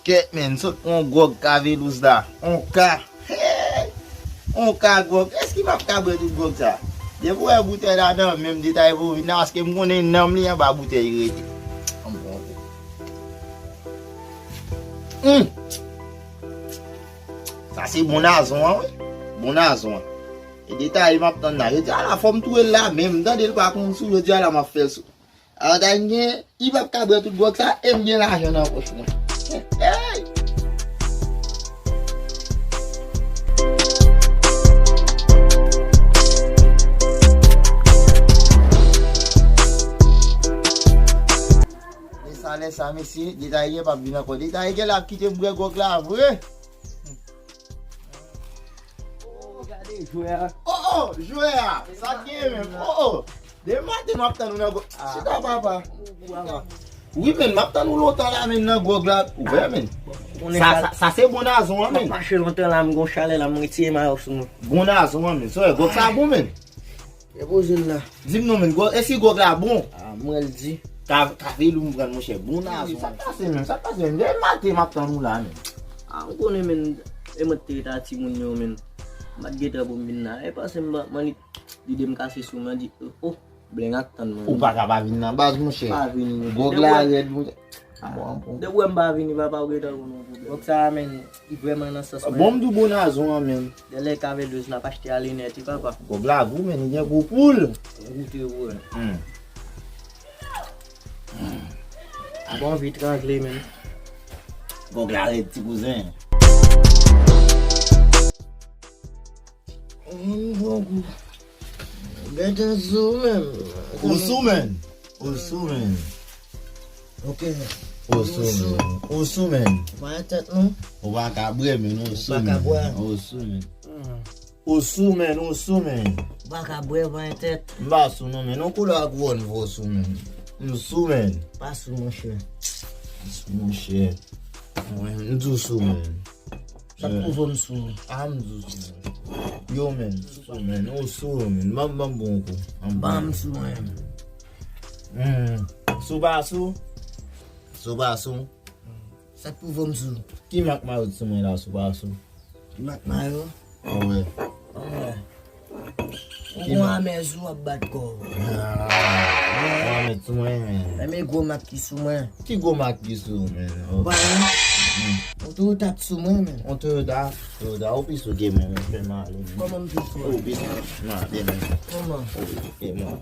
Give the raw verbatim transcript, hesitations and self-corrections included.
Kèt, men, sot pran yon gwòg Cavelouz la. On ka. Hey! On ka gwòg. Èske m ap ka bwè tout gwòg sa? Depi w wè boutèy la nan men m, detay pou w vin la, paske m konnen nanm li anba boutèy rete. Ann pran yon kou. Hum! Sa se bon nazon an, wi. Bon nazon an. E detay m ap tann la. Jodi a la, fò m touye l la, men m tande l pa konn sou. Jodi a la, m ap fè l sou. Avantaj m gen, li p ap ka bwè tout gwòg sa, e m gen lajan nan pòch mwen. Hey! E sa lè sa, mesye, detay gen p ap vin ankò. Detay gen la ap kite m bwè gwòg la vre. Oh, gade jwè a. Oh, oh, jwè a. Sa k gen menm? Oh, oh. Depi maten m ap tann ou nan gwòg. Chita, papa. Wi, men, m ap tann ou lontan la, men, nan gwòg la. Ou wè, men. Sa, sa, sa se bon nazon an, men. M ap mache lontan la, m gon chalè la, m retire mayo sou mwen. Bon nazon an, men. Sa w wè, gwòg sa bon, men. Depoze l la. Di m non, men, gwòg, èske gwòg la bon? Ah, mwen l di. Ka, Cavelouz m pran, monchè, bon nazon. Sa k pase menm, sa k pase menm? Depi maten m ap tann ou la, men. Ah, ou konnen, men, e mwen te ta timoun yo, men. M pa t gentan pou m vin la. E pase m, man, li, lide m kase sou mwen, di, oh, oh, bleng ak tann mwen. Ou pa ka pa vin nan baz, monchè. Pa vini. Gwòg la rèd, monchè. Depi w wè m pa vini, papa, ou gentan konn yon pwoblèm. Gwòg sa a, men, li vrèman nan sans mwen. Bon, m di w bon nazon an, men. Dèlè Cavelouz n ap achte ale nèt, wi, papa. Gwòg la gou, men, li gen gou poul. Goute, wi. Hmm. Ap anvi trangle, men. Gwòg la rèd, ti kouzen. Yon bon gou. Gentan sou menm. Ou sou, men. Ou sou, men. Ok. Ou sou, men. Ou sou, men. Ou pa gen tèt, non? Ou pa ka bwè, men ou sou, men. Ou pa ka bwè. Ou sou, men. Hmm. Ou sou, men. Ou sou, men. Ou pa ka bwè, ou pa gen tèt. M pa sou, non, men. Non, koulè ak wòn fò sou, men. M sou, men. Pa sou, monchè. M sou, monchè. Mwen, m di w sou, men. Sa k pwouve m sou? Ah, m di w sou, men. Yo, men, sou, men, ou sou, men. Ban m, ban m bon kou. Ban m sou, men. Hmm. Sou pa sou? Sou pa sou? Sa k pwouve m sou? Ki mak mayo sou mwen la, sou pa sou? Ki mak mayo? Wi. Wi. Ou gon amèz ou ap bat kò w. Ah, ou amèz sou mwen, men. Men gwo mak ki sou mwen. Ki gwo mak ki sou ou, men? Ou pa wè? Hmm. Yon Toyota t sou mwen, men. Yon Toyota? Toyota, ou pi sou ke mwen, men, fè m ale, men. Kòman m pi sou? Ou pi sou. Nan, de men. Kòman? Ou pi sou ke mwen.